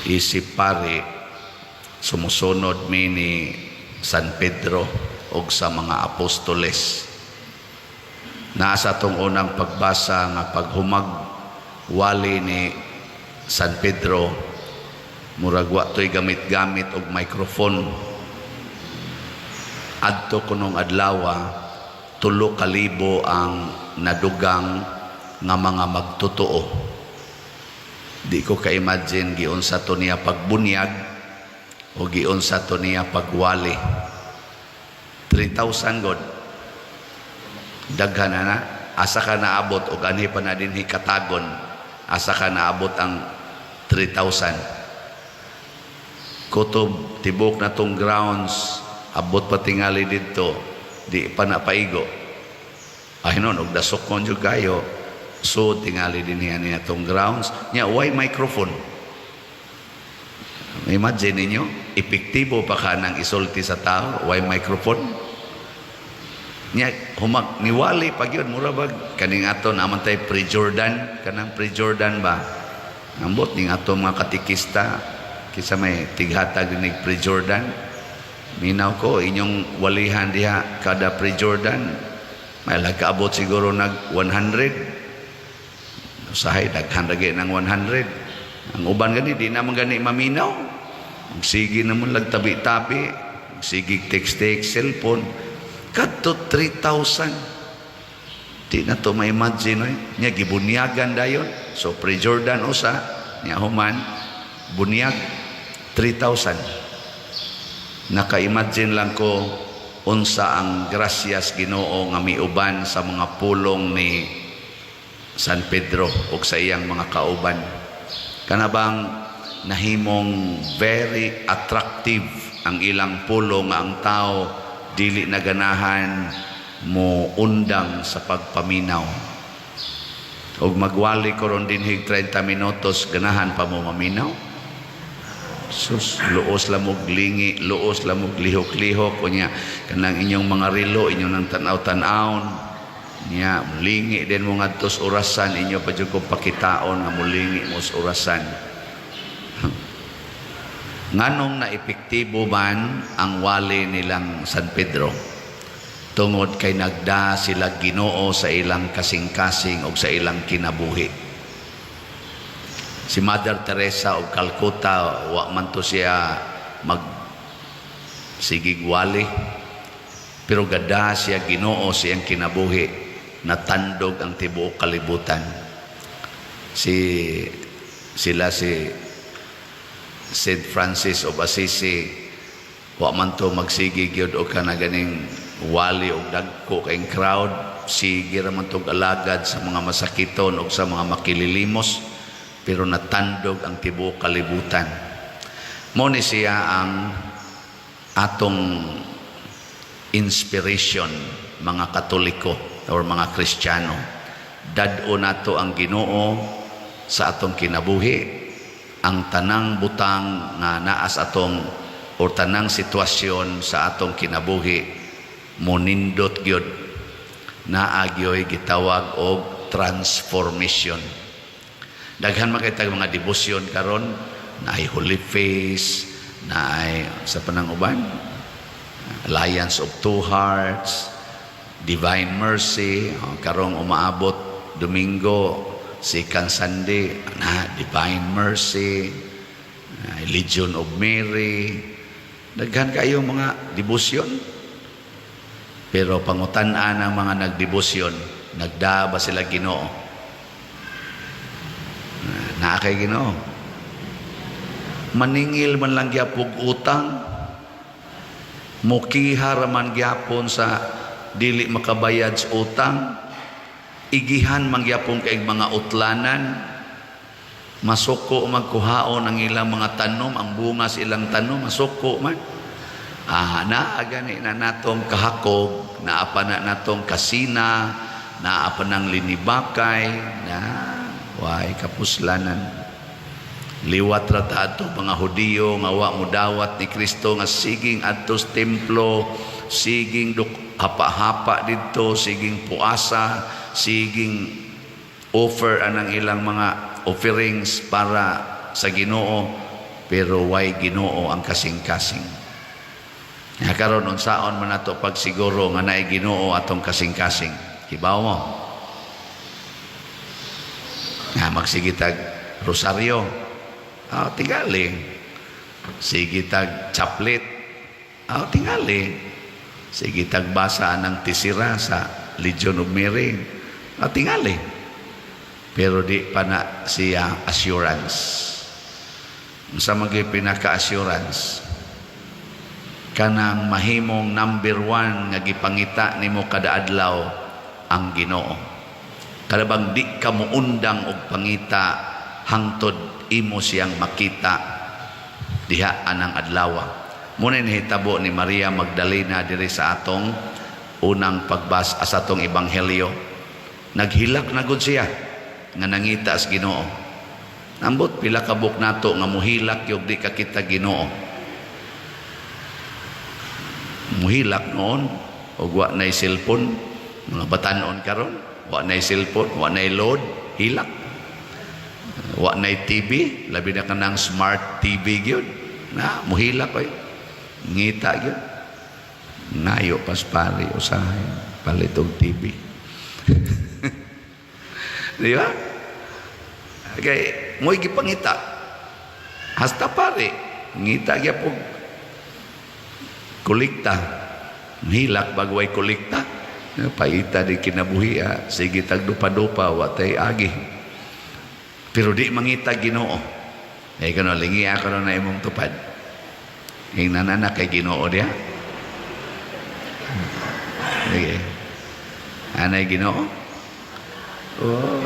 Isip pari, sumusunod mi ni San Pedro og sa mga apostoles. Naa sa atong unang pagbasa nga paghumag wali ni San Pedro, murag wa to'y gamit-gamit og microphone. Adto kunong adlawa, 3,000 ang nadugang nga mga magtotoo. Di ko ka-imagine giunsa to niya pagbunyag o giunsa to niya pagwali. 3,000 god. Daghan na na. Asa ka naabot og anhi pa na dinhi katagon? Asa ka naabot ang 3,000? Kutob tibok na tong grounds, abot pa tingali didto, di pa na paigo. Ay non, og dasokon jud kayo. So tingali dinhi ani atong grounds nya, why microphone? Imagine ninyo, epektibo pa ka ng isulti sa tao, why microphone? Nya humag niwali pag yun, mura bag kaning ato naman tay pre-Jordan, kanang pre-Jordan ba? Ambot ning ato mga katikista, kisa may tighatag dinig pre-Jordan. Minaw ko inyong walihan diha kada pre-Jordan, may lagkaabot siguro nag 100. Usahay daghan ra ng 100. Ang uban gani di naman gani maminaw. Sige naman lagtabi-tabi, sige text-text, cellphone. Kadto 3,000. Di na to ma-imagine oy. Nya gibunyagan dayon. So pre-Jordan usa, nya human bunyag 3,000. Naka-imagine lang ko unsa ang grasyas Ginoo nga miuban sa mga pulong ni San Pedro ug sa iyang mga kauban. Kana bang nahimong very attractive ang ilang pulong nga ang tao dili na ganahan mo undang sa pagpaminaw. Og magwali ko ron dinhig 30 minutos, ganahan pa mo maminaw? Sus, luos lamog lingi, luos lamog lihok-lihok, unya kanang inyong mga relo, inyong nang tanaw-tanawon. Nya, lingi din mo ngadto sa orasan, inyo pa jud kong pakitaon nga mulingi mo sa orasan. Nganong na epektibo man ang wali nilang San Pedro? Tungod kay nagda sila Ginoo sa ilang kasing-kasing o sa ilang kinabuhi. Si Mother Teresa of Calcutta, wa man to siya mag sigig wali. Pero gada siya Ginoo sa iyang kinabuhi, natandog ang tibuok kalibutan. Si sila si St. Francis of Assisi, wa man to magsige gyud og kana ganing wali og dagko kayong crowd, sige ra man tog alagad sa mga masakiton og sa mga makililimos, pero natandog ang tibuok kalibutan. Mo ni siya ang atong inspiration, mga Katoliko or mga Kristiyano. Dad-o nato ang Ginoo sa atong kinabuhi. Ang tanang butang nga naa sa atong or tanang sitwasyon sa atong kinabuhi monindot gyud, naa gyoy gitawag og transformation. Daghan man kay tag mga debosyon karon, naay Holy Face, naay sa panang uban, Alliance of Two Hearts, Divine Mercy, oh, karong umaabot Domingo, Second Sunday, na Divine Mercy, Legion of Mary, daghan kayo mga debosyon. Pero pangutan-an ang mga nagdebosyon, nagda ba sila Ginoo? Naa kay Ginoo. Maningil man lang gyapog utang, mukiha ra man gyapon sa dili makabayad sa utang, igihan man gyapon kay mga utlanan, masuko magkuhaon ang ilang mga tanom, ang bunga sa ilang tanom, masuko man. Ah, naa gani na natong kahakog, naa pa na natong kasina, naa pa ng linibakay, na way kapuslanan. Liwat ra ta adto mga Hudiyo nga wa modawat ni Kristo nga siging adto sa templo, siging duk hapa-hapa didto, siging puasa, siging offer anang ilang mga offerings para sa Ginoo. pero way Ginoo ang kasing-kasing. Nga karon, unsaon man nato pagsiguro nga naay Ginoo atong kasing-kasing? Hibaw mo? Nga magsige tag rosaryo. Ah, tingali. Sige tag chaplet. Ah, tingali. Sige tag basa ng tisira sa Legion of Mary. Ah, tingali. Pero di pa na siya assurance. Unsa man gyud pinaka-assurance? Kanang mahimong number one nga gipangita nimo kada adlaw ang Ginoo. Kada bang di ka muundang og pangita hangtod imo siyang makita diha anang adlaw. Muna nahitabo ni Maria Magdalena diri sa atong unang pagbasa sa atong ebanghelyo. Naghilak na gud siya nga nangita sa Ginoo. Ambot pila ka buok nato nga muhilak yung di ka kita Ginoo. Muhilak noon og wa nay cellphone, mga batan-on karon, wa nay cellphone, wa nay load, hilak. Wa nay TV, labi na kanang smart TV gyud. Na muhilak oy. Ngita gyud. Ngayo pas pari usahay palit og TV. Di ba? Kay mo'y gipangita. Hasta pare, ngita gyapon kolekta. Hilak bagway kolekta. Paita di kinabuhi, ah. Sige tag dupa-dupa, wa tay agi. Pero di mangita Ginoo. Eh kano lingi ako na imong tupad. Ingnan na kay Ginoo diha. Sige. Anay Ginoo? Oh.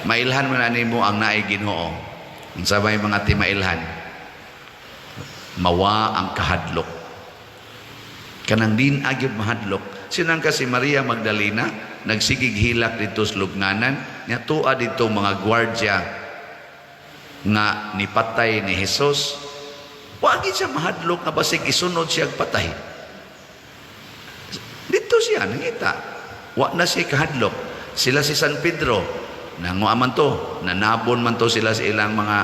Mailhan man na nimo ang naay Ginoo. Unsa may mga timailhan? Mawa ang kahadlok. Kanang din agyod mahadlok. Sinang ka si Maria Magdalena, nagsigig hilak dito sa lubnganan, nya tua dito mga gwardya nga nipatay ni Jesus. Wa gid siya mahadlok nga basig isunod siya patay. Dito siya nangita. Wa na siya kahadlok. Sila si San Pedro, nangua man to, nanabon man to sila sa ilang mga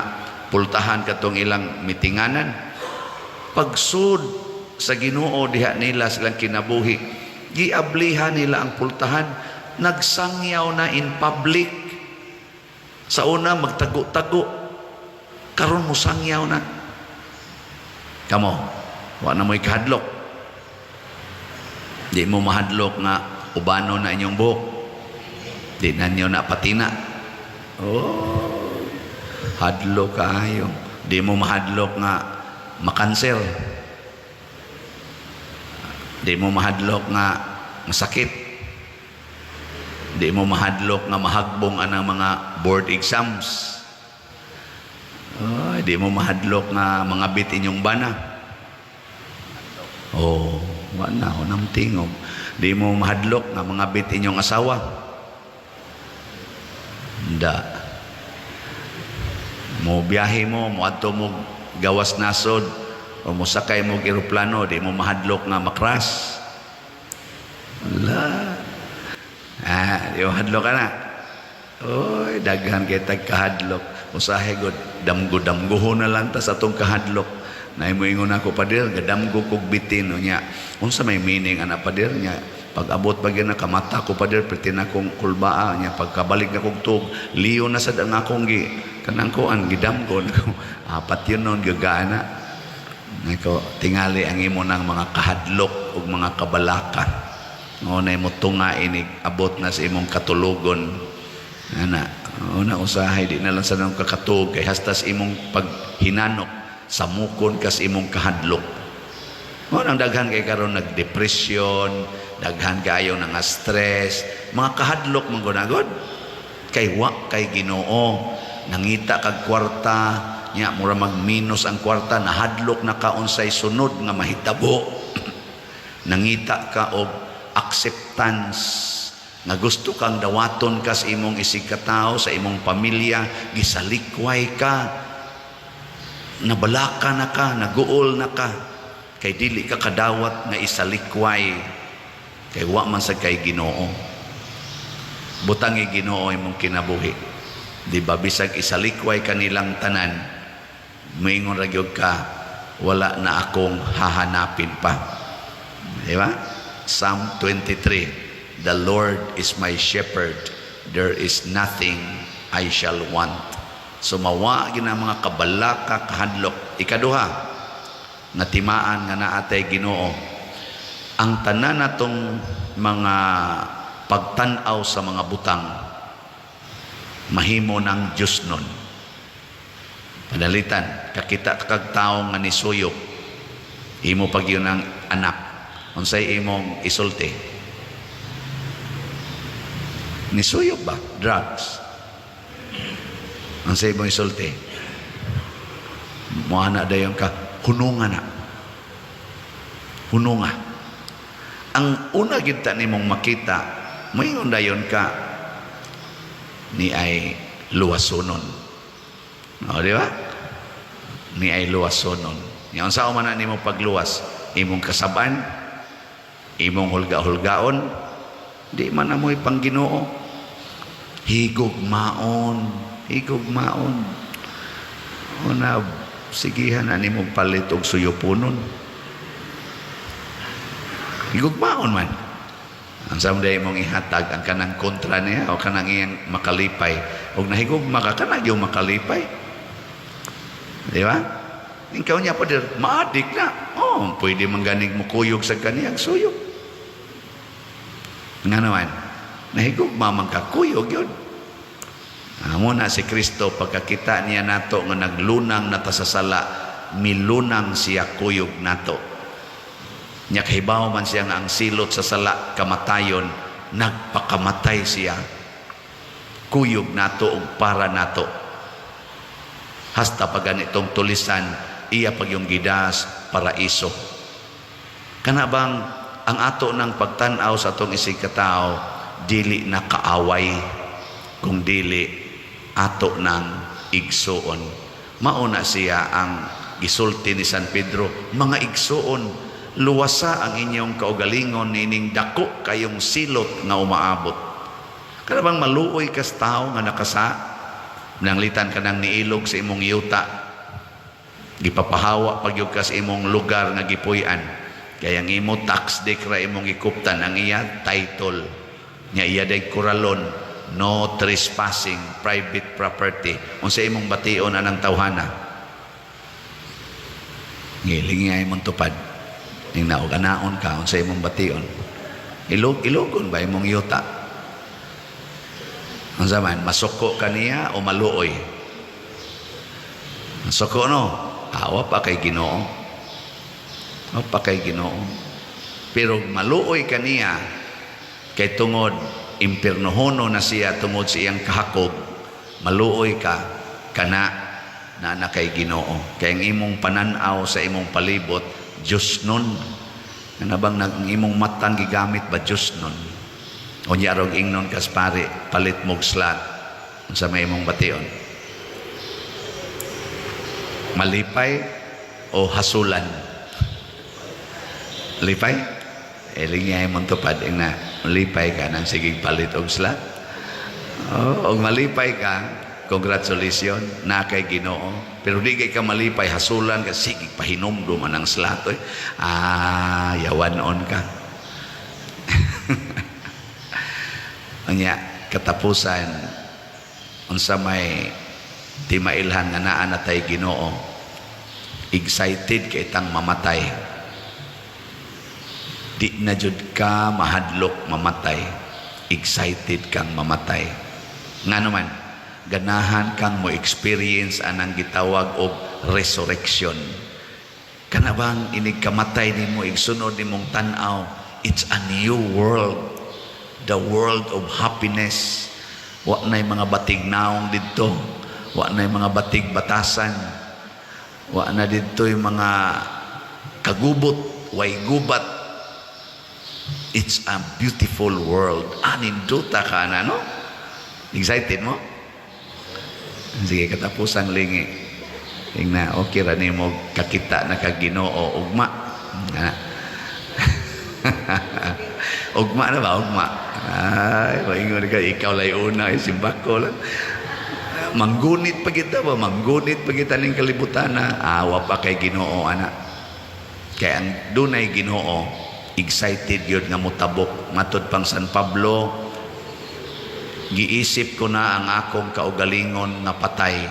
pultahan katong ilang mitinganan. Pagsud sa Ginoo diha nila silang kinabuhi, giablihan nila ang pultahan, nagsangyaw na in public. Sa una magtago-tago, karon mo sangyaw na. Kamo, wa na mo'y kahadlok. Di mo mahadlok nga ubano na inyong buhok. Di na ninyo na patina. Oh, hadlok kaayo. Di mo mahadlok nga makanser. Di mo mahadlok nga masakit. Di mo mahadlok nga mahagbong anang mga board exams. Oh, di mo mahadlok nga mga bit inyong bana. Oh, wa na unang tingog. Di mo mahadlok nga mga bit inyong asawa. Nda. Mo biyahe mo, moadto mo gawas nasod o mosakay mo eroplano, di mo mahadlok nga makras. Wala. Ah, di mo mahadlok ka na. Oy, daghan kay tag kahadlok. Usahay gud, damgo-damgoho na lang ta sa atong kahadlok. Nay mo ingon ako, "Pader, gadamgo kog bitin." Unya, unsa may meaning ana, pader? Nya pag abot pa gyud na kamata ko, pader, perti na kong kulbaa. Nya pagkabalik na kog tug, liyo na sad ang akong gi kanang kuan gidamgo nako. Apat yun nun gagana. Nako, tingali ang imo ng mga kahadlok ug mga kabalaka. Mo na mo tunga inig abot na sa imong katulogon. Ana, una usahay di na lang sa nang kakatug kay hasta sa imong paghinanok samukon kas imong kahadlok. Mo nang daghan kay karon nagdepresyon, daghan kaayo nga stress, mga kahadlok man gunagod. Kay wa kay Ginoo, nangita kag kwarta, nya mura mag-minus ang kwarta, nahadlok na ka unsay sunod nga mahitabo. Nangita ka og acceptance nga gusto kang dawaton ka sa imong isig katao, sa imong pamilya, gisalikway ka, nabalaka na ka, naguol na ka, kay dili ka kadawat nga isalikway, kay wa man sa kay Ginoo. Butangi Ginoo imong kinabuhi. Di ba bisag isalikway kanilang tanan, Moingon ra gyud ka, "Wala na akong hahanapin pa." Di ba? Psalm 23, "The Lord is my shepherd, there is nothing I shall want." So mawa gyud ang mga kabalaka, kahadlok. Ikaduha nga timaan nga naa tay Ginoo, ang tanan natong mga pagtan-aw sa mga butang mahimo ng Diyos nun. Panalitan, kakita kag tao nga nisuyop, imo pag yun ang anak, unsay imong isulti? Nisuyop ba? Drugs. Unsay imong isulti? Muana dayon ka, "Hununga na. Hununga." Ang una gyud ta nimong makita, moingon dayon ka, "Ni ay luwasonon." O, di ba? Ni ay luwasonon. Nya unsa man na nimo pagluwas? Imong kasab-an, imong hulga-hulgaon, di man amoy pang Ginoo. Higugmaon, higugmaon. Una, sigihan na nimo palit og suyuponon. Higugmaon man. Ang sa day mong ihatag ang kanang kontra niya o kanang iyang makalipay. Og nahigugma ka, kana yung makalipay. Di ba? Ikaw niya pa dir, maadik na. Oh, pwede man ganig mo kuyog sa kaniyang suyop. Nga naman, nahigugma man ka, kuyog yun. Amo na si Kristo, pagkakita niya nato nga naglunang na ta sa sala, milunang siya kuyog nato. Nya kahibaw man siya nga ang silot sa sala kamatayon, nagpakamatay siya kuyog nato ug para nato. Hasta pa ganitong tulisan, iya pag yung gidas paraiso. Kana bang ang ato ng pagtan-aw sa atong isig katao dili na kaaway kung dili ato ng igsuon. Mauna siya ang gisulti ni San Pedro, "Mga igsuon, luwasa ang inyong kaugalingon nining dako kayong silot nga umaabot." Kana bang maluoy kas tao nga nakasa, nanglitan ka nang niilog sa imong yuta, gipapahawa pagyud ka sa imong lugar nga gipuy-an. Kaya ang imo tax dec ra imong gikuptan, ang iya title. Nya iya day kuralon, "No trespassing, private property." Unsa imong bation anang tawhana? Ngiling nga imong tupad. Ning naog anaon ka, unsa imong bation? Ilog ilogon ba imong yuta? Unsa man, masuko ka niya o maluoy? Masuko, no? Awa pa kay Ginoo. Awa pa kay Ginoo. Pero maluoy ka niya kay tungod impiernohono na siya tungod sa iyang kahakog, maluoy ka kana na na kay Ginoo. Kay ang imong pananaw sa imong palibot, Diyos nun. Ano bang nag imong matang gigamit ba, Diyos nun? O niya rog ingnon kas pare, "Palit mog slot." Unsa may imong bation? Malipay o hasulan? Lipay? Eling niya imong tupad ing na malipay ka nang sige palit og slot. Oh, og malipay ka, congratulations na kay Ginoo. Pero di kay ka malipay, hasulan ka, sige pahinumdum man ang slot oy. Ah, yawan on ka. Unya katapusan, unsa may timailhan nga naa na tay Ginoo? Excited kay tang mamatay. Di na jud ka mahadlok mamatay, excited kang mamatay. Nga naman, ganahan kang mo experience anang gitawag og resurrection. Kana bang inig kamatay nimo, igsunod nimong tan-aw, it's a new world, the world of happiness. Wa na'y mga batig naong didto, wa na'y mga batig batasan, wa na didto yung mga kagubot, way gubat. It's a beautiful world. Aninduta ka na, no? Excited mo? Sige, katapusang lingi. Tingna, okay ra nimo kakita na kag Ginoo ugma. Na. Ugma na ba? Ugma. Ay, maingon ka, ikaw lay una, eh, simbako lang. Manggunit pa kita ba? Manggunit pa kita ning kalibutan na. Awa pa kay Ginoo ana. Kay ang dunay Ginoo, excited yun nga mutabok. Matod pang San Pablo, "Giisip ko na ang akong kaugalingon nga patay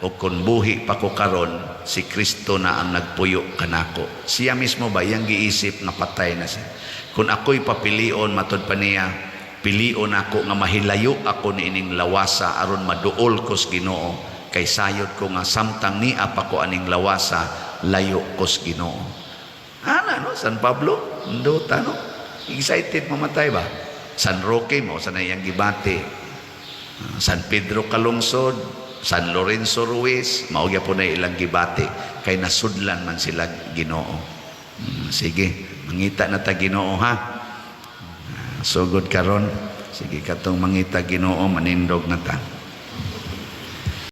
o kung buhi pa ko karon, si Kristo na ang nagpuyo kanako." Siya mismo ba, iyang giisip nga patay na siya. "Kung ako'y papilion," matod pa niya, "pilion ako nga mahilayo ako niining lawasa aron maduol ko sa Ginoo, kay sayod ko nga samtang nia pa ko aning lawasa, layo ko sa Ginoo." Ana no, San Pablo, nindota no. Excited mamatay ba? San Roque mo sa iyang gibati. San Pedro Calungsod, San Lorenzo Ruiz, mao gyapon na ilang gibati kay nasudlan man sila Ginoo. Sige, mangita na ta Ginoo ha. Sugod karon, sige, katong mangita Ginoo, manindog na ta.